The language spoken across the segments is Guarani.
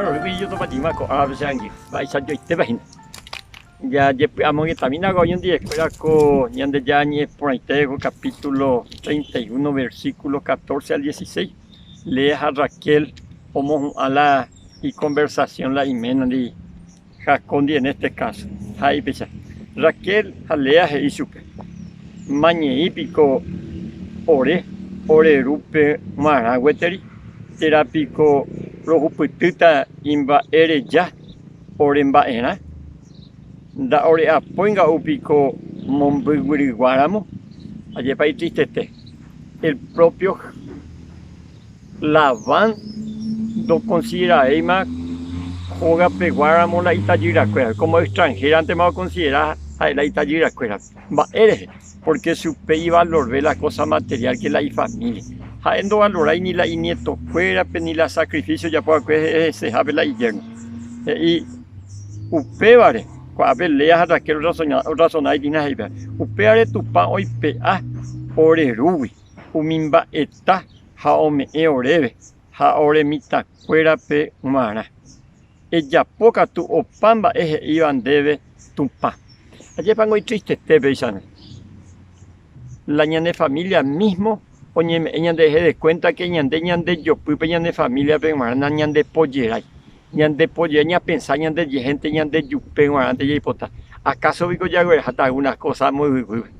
Py'arory ijotopajýma ko árape che angirũ, mba'eichajoitépa hína. Jajepy'amongetamína ko oñondivekuéra ko Ñandejára Ñe'ẽ porãite ko capítulo 31 versículo 14 al 16. Lea ha Raquel omohu'ã la ikonversasión la iménandi Jacóndi en este caso. Ha he'i Raquel ha Lea he'i chupe, Mañei piko ore, ore rúpe g̃uarã gueteri, térã piko rohupytýta imba'ereja ore mba'erã? Nda'ore'apói nga'u piko mombyguyriguáramo? Ajépa itristete! El propio Labán ndokonsideravéima hogapeguáramo la itajyrakuérape, kómo extranhérantema okonsidera ha'e la itajyrakuérape. Mba'e rehe? Pórke chupe ivalorve la kósa materiál ke la ifamília. Ha'e ndovalorái ni la inietokuérape ni la sakrifísio ojapo va'ekue hesehápe la ijérno. He'i upévare, ko'ápe Lea ha Raquel orrasona hína he'i péva, Upévare Tupã oipe'a ore rúgui umi mba'eta ha ome'ẽ oréve ha ore mitãkuérape g̃uarã. Ejapo katu opa mba'e he'íva ndéve Tupã. Ajépango itristete péichane. La ñane familia mismo oñeme'ẽ ñanderehe de cuenta que ñande ñandejopy pe ñane familia-pe g̃uarã nañandepojerái. Ñandepojerái ñapensa ñandejehénte ñandejupe g̃uarãnte jaipota. Acaso piko jagueraháta alguna cosa amo yvyguýpe?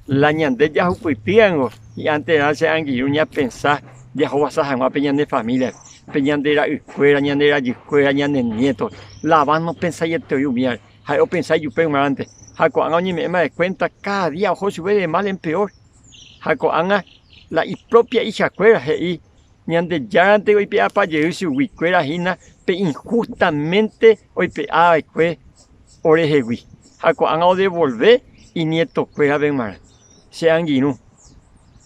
La ñande jahupytýango hi'anterã che angirũ ñapensa jahovasa hag̃ua pe ñane familia-pe, pe ñande ra'ykuéra, ñande rajykuéra, ñane nieto. Labán nopensaietei umívare, ha'e opensa ijupe g̃uarãnte. Ha ko'ág̃a oñeme'ẽma de cuenta káda día oho chupe de mal en peor. Ha ko'ág̃a la ipropia ichakuéra he'i Ñandejárante oipe'apa jey chuguikuéra hína pe injustamente oipe'a va'ekue orehegui, ha ko'ág̃a odevolve inietokuérape g̃uarã. Che angirũ,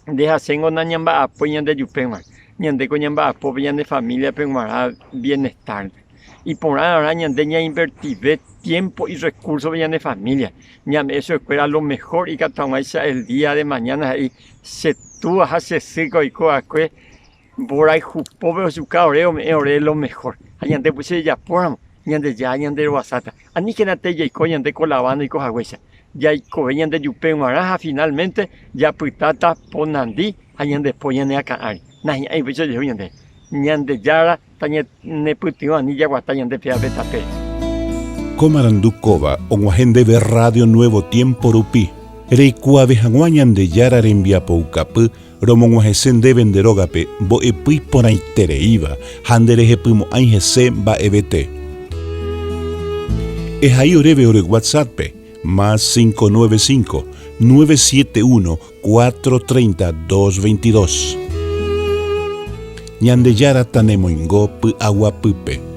nde ha chéngo nañamba'apói ñandejupe g̃uarã, ñandéko ñamba'apo pe ñane famíliape g̃uarã bienestar-pe. Iporãrã ñande ñainvertive tiempo y recurso pe ñane familia, ñame'ẽ chupekuéra lo mejor ikatu hag̃uáicha el día de mañana he'i che túa ha che sýko oiko va'ekue mborayhupópe ochuka ore ome'ẽ ore lo mejor. Ha ñande upéicha jajapóramo, Ñandejára ñanderovasáta. Aníkena tei jaiko ñande ko Labán oiko haguéicha. Jaikove ñandejupe g̃uarã ha finalmente japytáta po nandi ha ñande po ñane akã ári. Nahi'ãi upéicha ojehu ñandéve. Ñandejára tañanepytyvõ ani jaguata ñande péva pe tapére. Ko marandu kóva og̃uahẽ ndéve Radio Nuevo Tiempo rupi, reikuaave hag̃ua Ñandejára rembiapoukapy Romog̃uahẽse ndéve nde rógape mbo'epy iporãitereíva ha nderehepymo'ãi hese mba'evete. Ehai oréve ore WhatsApp-pe, más 595 971 430 222. Ñandejára tanemoingo py'aguapýpe.